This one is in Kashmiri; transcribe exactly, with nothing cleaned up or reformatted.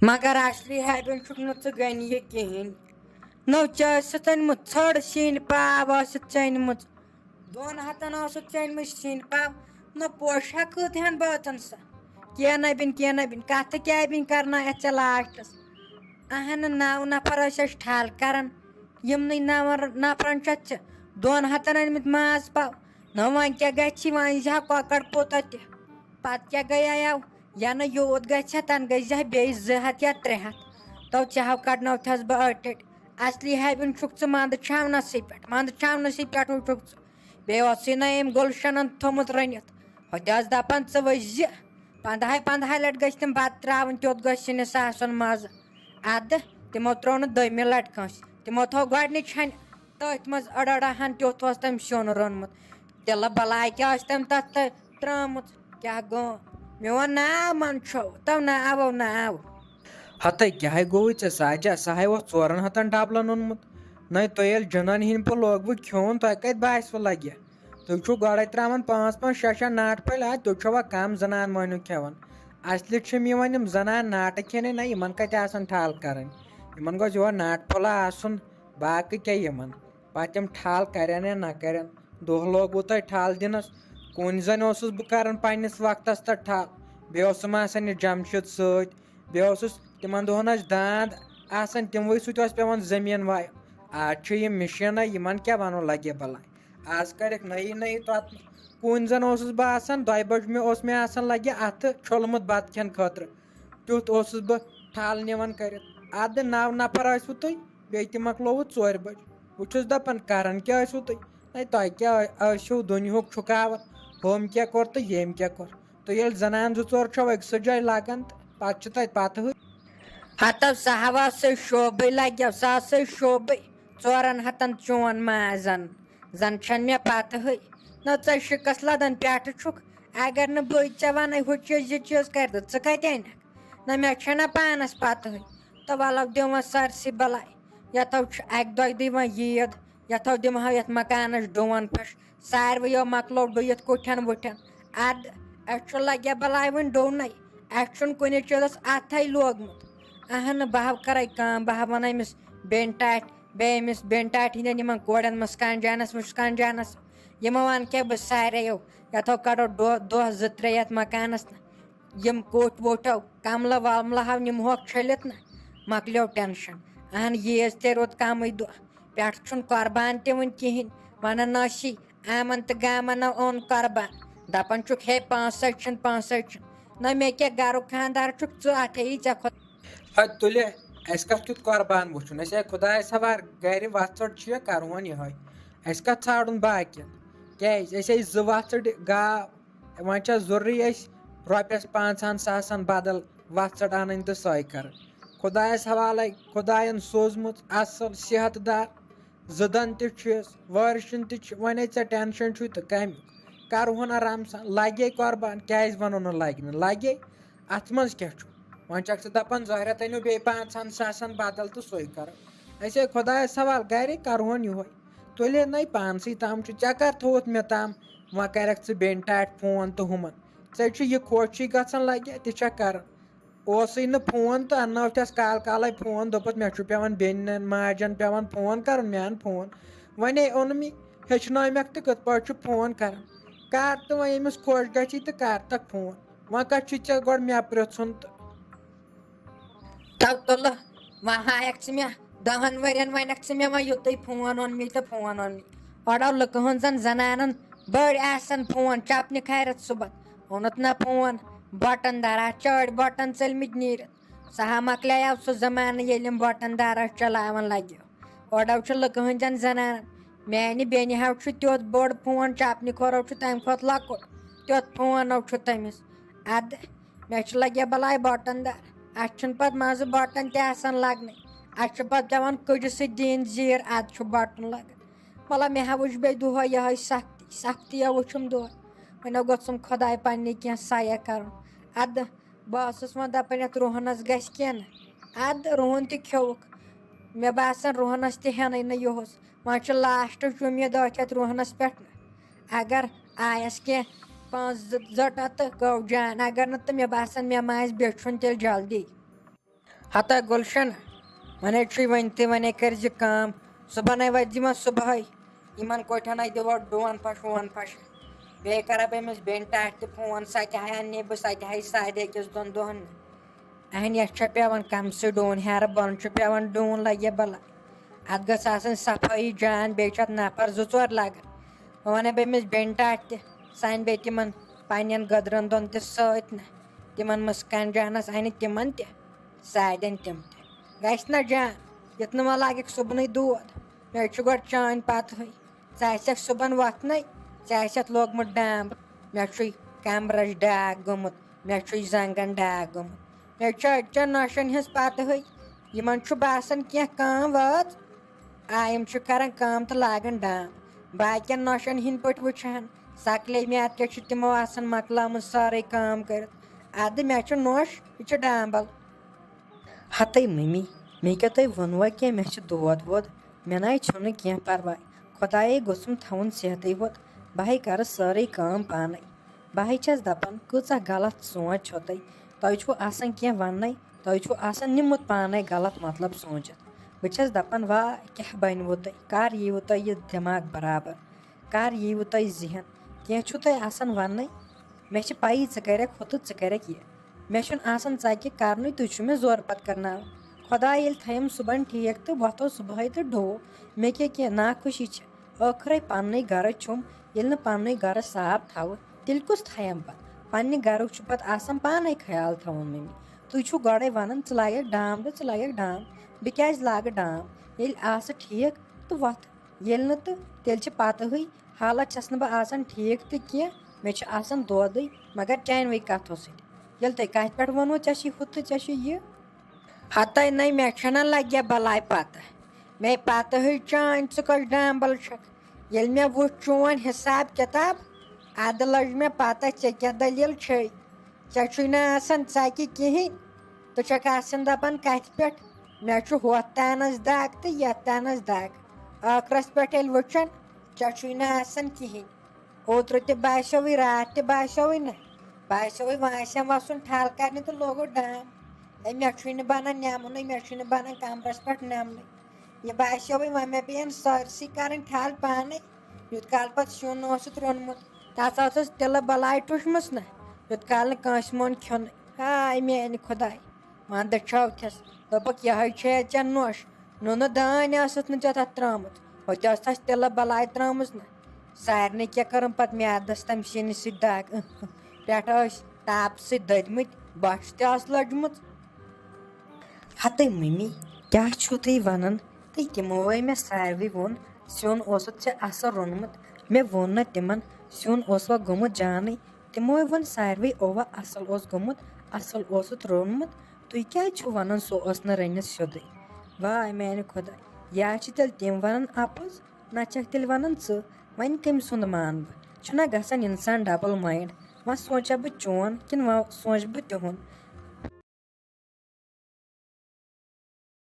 مگر اصلی ہیبن چھُکھ نہٕ ژٕ گنہِ یہِ کِہیٖنۍ۔ نو ژےٚ ٲسِتھ أنمٕژ ژھٔڑ سِنۍ پاو ٲسِتھ ژےٚ أنمٕژ۔ دۄن ہتن ٲسٕتھ ژےٚ أنمٕژ سِنۍ پاو۔ نہ پوشاک کۭتہن بٲژن سا۔ کینٛہہ نہ بِن، کینٛہہ نہ بِن، کتھٕ کیٛاہ بِن کرناو یتھ ژےٚ لاسٹس؟ اہن نو نفر ٲسۍ أسۍ ٹھل کران۔ یِمنٕے نون نفرن چھَتھ ژےٚ دۄن ہتن أنمٕتۍ ماز پاو۔ نہ وۄنۍ کیٛاہ گژھِ، وۄنۍ زِ ہا کۄکر پوٗتہ تہِ۔ پتہٕ کیٛاہ گٔیایو؟ یا نہٕ یوٗت گژھِ ہا، تَنہٕ گٔے زِ ہا بیٚیہِ زٕ ہتھ یا ترٛےٚ ہتھ۔ تو ژےٚ ہاو کڑنٲوتھس بہٕ أٹۍ أٹۍ۔ اصلی ہیبن چھُکھ ژٕ منٛدٕ چھاونسٕے پٮ۪ٹھ، منٛدٕ چھاونسٕے پٮ۪ٹھ وٕچھُکھ ژٕ۔ بیٚیہِ اوسُے نہ أمۍ گُلشنن تھوٚمُت رٔنِتھ۔ ہۄتہِ ٲس دپان، ژٕ ؤسۍ زِ۔ پندہاے پندہاے لٹہِ گژھِ تِم بتہٕ ترٛاوٕنۍ، تیُتھ گژھِ نہٕ سُہ آسُن مزٕ۔ ادٕ تِمو ترٛوو نہٕ دوٚیمہِ لٹہِ کٲنٛسہِ۔ تِمو تھوٚو گۄڈنِچ ہنہِ تٔتھۍ منٛز أڑ أڑ ہن، تیُتھ اوس تٔمۍ سیُن روٚنمُت۔ تِلہٕ بلاے کیٛاہ ٲس تٔمۍ تَتھ تہٕ ترٛٲومٕژ؟ کیٛاہ گوٚو؟ میون ناو منٛد چھو، تو ناو، ناو۔ ہتے کیٛاہ گوٚوُے ژےٚ ساجا؟ سُہ ہاے اوس ژورن ہتن ڈبلن اوٚنمُت۔ نَے تۄہہِ ییٚلہِ جنان ہِنٛدۍ پٲٹھۍ لوگوٕ کھیوٚن، تۄہہِ کتہِ باسِوٕ لگہِ؟ تُہۍ چھِو گۄڈے ترٛاوان پانٛژھ پانٛژھ شےٚ شےٚ ناٹہٕ پھٔلۍ، آ، تُہۍ چھِوا کم زنان مٲنِو کھٮ۪وان؟ اصلی چھِم یِوان یِم زنان ناٹہٕ کھٮ۪نہِ، نہ یِمن کتہِ آسان ٹھل کرٕنۍ؟ یِمن گوٚژھ یِہوے ناٹہٕ پھوٚلہ آسُن، باقٕے کیٛاہ یِمن۔ پتہٕ تِم ٹھل کرن یا نہ کرن، دۄہ لوگوٕ تۄہہِ ٹھل دِنس۔ کُنہِ زٔنۍ اوسُس بہٕ کران پننِس وقتس تہٕ ٹھل، بیٚیہِ اوسُم آسان یہِ جمشید سۭتۍ، بیٚیہِ اوسُس تِمن دۄہن ٲسۍ داند آسان، تِموٕے سۭتۍ اوس پٮ۪وان زٔمیٖن وایُن۔ آز چھِ یِم مِشیٖنہ، یِمن کیٛاہ ونو لگہِ بلاے۔ آز کڑکھ نٔیی نٔیی توتہٕ۔ کُنہِ زٔنۍ اوسُس بہٕ آسان، دۄیہِ بجہِ مےٚ اوس مےٚ آسان لگہِ اتھٕ چھوٚلمُت بتہٕ کھٮ۪نہٕ خٲطرٕ۔ تیُتھ اوسُس بہٕ ٹھل نِوان کٔرِتھ۔ ادٕ نو نفر ٲسوٕ تُہۍ، بیٚیہِ تہِ مۄکلووُ ژورِ بجہِ۔ بہٕ چھُس دپان، کران کیٛاہ ٲسوٕ تُہۍ؟ ہے، تۄہہِ کیٛاہ ٲسِو دُنیہُک چھُکاوان؟ ہُم کیٛاہ کوٚر تہٕ ییٚمۍ کیٛاہ کوٚر؟ تہٕ ییٚلہِ زنان زٕ ژور چھَو أکسٕے جایہِ لگان، تہٕ پتہٕ چھِ تَتہِ پتہٕ ہٕے۔ ہتو سہوا سُے شوبٕے لگیو، سا سُے شوبٕے۔ ژورن ہتن چون مازن۔ زن چھَنہٕ مےٚ پتہٕ ہٕے۔ نہ ژٕ شِکس لدن پٮ۪ٹھٕ چھُکھ۔ اگر نہٕ بٕے ژےٚ ونے ہُہ چیٖز، یہِ چیٖز کرِ، تہٕ ژٕ کتہِ انکھ؟ نہ مےٚ چھَنہ پانس پتہٕ ہٕے۔ تہٕ ولو دِوان سٲرسٕے بلاے۔ یتھو چھُ اکہِ دۄیہِ دۄہہِ وۄنۍ ییٖد۔ یتھو دِمہو یتھ مکانس ڈوٗن پھش۔ ساروِیو مۄکلو ڈُیِتھ کُٹھٮ۪ن وُٹھٮ۪ن۔ ادٕ، اسہِ چھُ لگیا بلاے وُنہِ ڈوٗنٕے۔ اسہِ چھُنہٕ کُنہِ چیٖزس اتھے لوگمُت۔ اہن، بہٕ ہا کرے کٲم، بہٕ ہا ونہٕ أمِس بیٚنہِ ٹاٹھۍ، بیٚیہِ أمِس بیٚنہِ ٹاٹھۍ ہٕنٛدٮ۪ن یِمن کورٮ۪ن مسکان جانس وسکان جانس۔ یِمو ون کیٛاہ بہٕ ساریو، یتھو کڑو دۄہ، دۄہ زٕ ترٛےٚ یتھ مکانس۔ یِم کوٹھۍ ووٹھو، کملہٕ وملہٕ ہاو نِمہوکھ چھٔلِتھ نہ، مۄکلیو ٹینشن۔ اہن، ییٖژ تہِ روٗد کمٕے دۄہ۔ پٮ۪ٹھ چھُنہٕ قربان تہِ وُنہِ کِہیٖنۍ۔ ونان ٲسی، آمن تہٕ گامن اوٚن قربان۔ دپان چھُکھ، ہے، پانٛژھ سَتہِ چھِنہٕ، پانٛژھ سَتہِ چھِنہٕ۔ نہ، مےٚ کیٛاہ گرُک خاندار چھُکھ ژٕ، اتھ ہیٚیی ژےٚ خۄد۔ ہے تُلہِ، اسہِ کتھ کیُتھ قربان وُچھُن؟ اسہِ ہے خۄدایس حوالہٕ گرِ وژھڑ چھِ، کرہون یِہوے۔ اسہِ کتھ ژھانڈُن باقین؟ کیٛازِ؟ اسہِ ہے زٕ وژھڑ گاو، وۄنۍ چھا ضروٗری أسۍ رۄپیس پانٛژہن ساسن بدل وژھڑ انٕنۍ تہٕ سۄے کرٕنۍ؟ خۄدایس حوالے، خۄداین سوٗزمٕژ اصل صحت دار زٕ دَنٛد تہِ چھُس، وٲرِشِن تہِ چھِ، وۄنۍ ہے ژےٚ ٹینشن چھُے تہٕ کمیُک؟ کرہون آرام سان، لگے قربان، کیٛازِ ونو نہٕ لگہِ نہٕ؟ لگے، اتھ منٛز کیٛاہ چھُ؟ وۄنۍ چھکھ ژٕ دپان ظٲہرا تٔنِو بیٚیہِ پانٛژہن ساسن بدل تہٕ سۄے کرو۔ أسے خۄدایس حوال گرے کرہون یِہوے۔ تُلے نَے پانسٕے تام چھُ، ژےٚ کر تھووُتھ مےٚ تام؟ وۄنۍ کرکھ ژٕ بیٚنہِ ٹاٹھۍ فون تہٕ ہُمن۔ ژےٚ چھُ یہِ خۄش چھُے گژھان لگہِ تہِ چھکھ کران۔ اوسُے نہٕ فون تہٕ اننٲوتھس کال کالے فون، دوٚپُتھ مےٚ چھُ پٮ۪وان بیٚنٮ۪ن ماجن پٮ۪وان فون کرُن، مےٚ ان فون۔ وۄنۍ ہے اوٚن مےٚ، ہیٚچھنٲومکھ تہٕ کِتھ پٲٹھۍ چھُ فون کران۔ کر تہٕ وۄنۍ ییٚمِس خۄش گژھی تہٕ کر تکھ فون۔ وۄنۍ کتھ چھُے ژےٚ گۄڈٕ مےٚ پرژھُن تہٕ؟ تو تُلہٕ، وۄنۍ ہایکھ ژٕ مےٚ دَہَن ؤرین، وۄنۍ اکھ ژٕ مےٚ وۄنۍ یُتُے فون اوٚن مےٚ تہٕ فون اوٚن مےٚ۔ اورٕ لُکہٕ ہٕنٛزن زنانن بٔڑۍ آسان فون چپنہِ کھارتھ صُبحن، اوٚنُتھ نہ فون، بٹن دارا چٲڑۍ بٹن ژٔلمٕتۍ نیٖرِتھ۔ سُہ ہا مۄکلیو سُہ زمانہٕ ییٚلہِ یِم بٹن دارا چلاوان لگیو۔ اورٕ چھُ لُکہٕ ہٕنٛدٮ۪ن زنانن۔ میانہِ بیٚنہِ ہاو چھُ تیُتھ بوٚڑ فون، چپنہِ کھۄرو چھُ تمہِ کھۄتہٕ لۄکُٹ، تیُتھ فون نو چھُ تٔمِس۔ ادٕ مےٚ چھُ لگیا بلاے بٹن دار، اتھ چھُنہٕ پتہٕ منٛزٕ بٹن تہِ آسان لگنٕے۔ اتھ چھُ پتہٕ پٮ۪وان کُجہِ سۭتۍ دِنۍ زیٖر، ادٕ چھُ بٹن لگان۔ مطلب مےٚ ہا وٕچھ بیٚیہِ دۄہے یِہوٚے سختی، سختی ہا وٕچھُم دۄہے۔ وۄنۍ ہا گوٚژھُم خۄداے پننہِ کینٛہہ سایہ کرُن۔ ادٕ بہٕ ٲسٕس وۄنۍ دپان یتھ رُہنس گژھِ کینٛہہ نہٕ، ادٕ رُہن تہِ کھیوٚوُکھ۔ مےٚ باسان رُہنس تہِ ہٮ۪نٕے نہٕ یُہُس۔ وۄنۍ چھُ لاسٹٕچ اُمید أتھۍ یتھ رُہنس پٮ۪ٹھ۔ اگر آیس کینٛہہ پانٛژھ زٕ زٔٹہ تہٕ گوٚو جان، اگر نہٕ تہٕ مےٚ باسان مےٚ ما آسہِ بیچھُن تیٚلہِ جلدی۔ ہتا گُلشن، وۄنۍ چھُے وۄنۍ تہِ، وۄنۍ کٔرۍ زِ کٲم، صُبحن وۄتھۍ زِ وۄنۍ صُبحٲے، یِمن کوٹھٮ۪ن دِوو ڈون پھش وون پھش، بیٚیہِ کرٕ بہٕ أمِس بیٚنہِ ٹاٹھہِ تہِ فون، سۄ تہِ ہا اَنہِ بہٕ، سۄ تہِ ہا یہِ سادِ أکِس دۄن دۄہن۔ اہن، یَتھ چھُ پٮ۪وان کم سٕے ڈوٗن، ہیرٕ بۄن چھُ پٮ۪وان ڈوٗن لگہِ بلا۔ اتھ گٔژھ آسٕنۍ صفٲیی جان، بیٚیہِ چھُ اتھ نفر زٕ ژور لگان۔ وۄنۍ ونہٕ بہٕ أمِس بیٚنہِ ٹاٹھہِ تہِ، سۄ انہِ بیٚیہِ تِمن پننٮ۪ن گٔدرن دۄن تہِ سۭتۍ نہ، تِمن مسکان جانس انہِ تِمن تہِ، سادٮ۪ن تِم تہِ۔ گژھِ نہ جان، یُتھ نہٕ وۄنۍ لگٮ۪کھ صُبنٕے دود۔ مےٚ چھُ گۄڈٕ چٲنۍ پتہٕے۔ ژےٚ آسٮ۪کھ صُبحن وۄتھنَے، ژےٚ آسٮ۪تھ لوگمُت ڈامب، مےٚ چھُے کمرَس ڈاکھ گوٚمُت، مےٚ چھُے زنٛگن ڈاکھ گوٚمُت۔ مےٚ چھُ أڑۍ چٮ۪ن نۄشَن ہٕنٛز پَتہٕے، یِمَن چھُ باسان کینٛہہ کٲم وٲژ۔ آ، یِم چھِ کران کٲم تہٕ لاگان ڈامب۔ باقین نۄشَن ہٕنٛدۍ پٲٹھۍ وٕچھان، سکلے میٛاد کیٛاہ چھُ تِمو آسان مۄکلٲومٕژ سٲرٕے کٲم کٔرِتھ۔ اَدٕ مےٚ چھُ نۄش، یہِ چھُ ڈامبل۔ ہتے ممی، مےٚ کیٛاہ تۄہہِ ووٚنوا کینٛہہ؟ مےٚ چھُ دود وود، مےٚ نَے چھُنہٕ کینٛہہ پرواے۔ خۄدایے گوٚژھُم تھاوُن صحتٕے ہوت، بہٕ ہے کَرٕ سٲرٕے کٲم پانَے۔ بہٕ ہے چھَس دَپان، کۭژاہ غلط سونٛچ چھو تۄہہِ؟ تۄہہِ چھُو آسان کینٛہہ وَننَے، تۄہہِ چھُو آسان نیُمُت پانَے غلط مطلب سوٗنٛچِتھ۔ بہٕ چھَس دَپان، واہ، کیٛاہ بَنِوٕ تۄہہِ؟ کَر ییٖوٕ تۄہہِ یہِ دٮ۪ماغ برابر؟ کَر ییٖوٕ تۄہہِ ذہن؟ کینٛہہ چھُو تۄہہِ آسان وَننَے؟ مےٚ چھِ پَیی ژٕ کَرَکھ ہُہ تہٕ ژٕ کَرَکھ یہِ۔ مےٚ چھُنہٕ آسان ژَکہِ کَرنُے، تُہۍ چھِو مےٚ زورٕ پَتہٕ کَرناوان۔ خۄداے ییٚلہِ تھایم صُبحن ٹھیٖک تہٕ وۄتھو صُبحٲے تہٕ ڈوو۔ مےٚ کیٛاہ کینٛہہ ناخۄشی چھِ؟ ٲخرَے پَننُے گَرٕ چھُم، ییٚلہِ نہٕ پَننُے گَرٕ صاف تھاوٕ، تیٚلہِ کُس تھایم پَتہٕ؟ پَننہِ گَرُک چھُ پَتہٕ آسان پانَے خیال تھاوُن مٔمی۔ تُہۍ چھِو گۄڈَے وَنان، ژٕ لاگَکھ ڈام تہٕ ژٕ لاگَکھ ڈام۔ بہٕ کیٛازِ لاگہٕ ڈام؟ ییٚلہِ آسہٕ ٹھیٖک تہٕ وۄتھ۔ ییٚلہِ نہٕ تہٕ تیٚلہِ چھِ پَتہٕے، حالت چھَس نہٕ بہٕ آسان ٹھیٖک تہٕ کینٛہہ، مےٚ چھُ آسان دودٕے، مگر چانوٕے کَتھو سۭتۍ۔ ییٚلہِ تۄہہِ کَتھِ پٮ۪ٹھ ووٚنوٕ، ژےٚ چھُے ہُہ تہٕ ژےٚ چھُے یہِ۔ ہَتَے نَے، مےٚ چھَنہ لَگہِ بَلاے پَتہ۔ مےٚ پَتہٕے چٲنۍ، ژٕ کۄس ڈامبَل چھَکھ۔ ییٚلہِ مےٚ وُچھ چون حِساب کِتاب، اَدٕ لٔج مےٚ پَتہ ژےٚ کیٛاہ دٔلیٖل چھے۔ ژےٚ چھُے نہٕ آسان ژَکہِ کِہیٖنۍ۔ ژٕ چھَکھ آسان دَپان کَتھِ پٮ۪ٹھ، مےٚ چھُ ہۄتھ تانَس دَگ تہٕ یَتھ تانَس دَگ۔ ٲخرَس پٮ۪ٹھ ییٚلہِ وٕچھَن، ژےٚ چھُے نہٕ آسان کِہیٖنۍ۔ اوترٕ تہِ باسیوٕے، راتھ تہِ باسیوٕے نہ۔ باسیوٕے وۄنۍ آسٮ۪م وَسُن ٹھل کَرنہِ تہٕ لوگُن ڈام۔ ہے، مےٚ چھُے نہٕ بَنان نٮ۪منُے، مےٚ چھُے نہٕ بَنان کَمرَس پٮ۪ٹھ نٮ۪منُے۔ یہِ باسیوٕے وۄنۍ مےٚ پیٚیَن سٲرسٕے کَرٕنۍ ٹھل پانَے۔ یُتھ کال پَتہٕ سیُن اوسُتھ روٚنمُت، تَتھ ٲسٕس تِلہٕ بَلاے ٹُشمٕژ نہ، یُتھ کال نہٕ کٲنٛسہِ مون کھیوٚن۔ ہاے میٛانہِ خۄداے، وَندٕ چھَو تھَس۔ دوٚپُکھ، یِہوٚے چھےٚ ژےٚ نوٚش، نُنہٕ دٲنۍ ٲسٕتھ نہٕ ژےٚ تَتھ ترٛٲومٕژ، ہوٚتہِ ٲس تَس تِلہٕ بَلاے ترٛٲومٕژ نہ۔ سارنٕے کیٛاہ کٔرٕم پَتہٕ میٛادَس تَمہِ سِنہِ سۭتۍ دَگ، پٮ۪ٹھٕ ٲسۍ تاپہٕ سۭتۍ دٔدمٕتۍ، بۄچھِ تہِ ٲس لٔجمٕژ۔ ہَتٕے مٔمی، کیٛاہ چھُو تُہۍ وَنان؟ تہٕ تِمو ہے مےٚ ساروٕے ووٚن، سیُن اوسُتھ ژےٚ اَصٕل روٚنمُت۔ مےٚ ووٚن نہ تِمَن، سیُن اوسوا گوٚمُت جانٕے؟ تِمو ہے ووٚن ساروٕے، اَوا اَصٕل اوس گوٚمُت، اَصٕل اوسُتھ روٚنمُت۔ تُہۍ کیٛازِ چھِو وَنان سُہ اوس نہٕ رٔنِتھ سیوٚدُے؟ واے میٛانہِ خۄداے، یا چھِ تیٚلہِ تِم وَنان اَپُز، نہ چھَکھ تیٚلہِ وَنان ژٕ۔ وۄنۍ کٔمۍ سُنٛد مانہٕ بہٕ؟ چھُنہ گژھان اِنسان ڈبل مایِنٛڈ؟ وۄنۍ سونٛچا بہٕ چون کِنہٕ وۄنۍ سونٛچہٕ بہٕ تِہُنٛد؟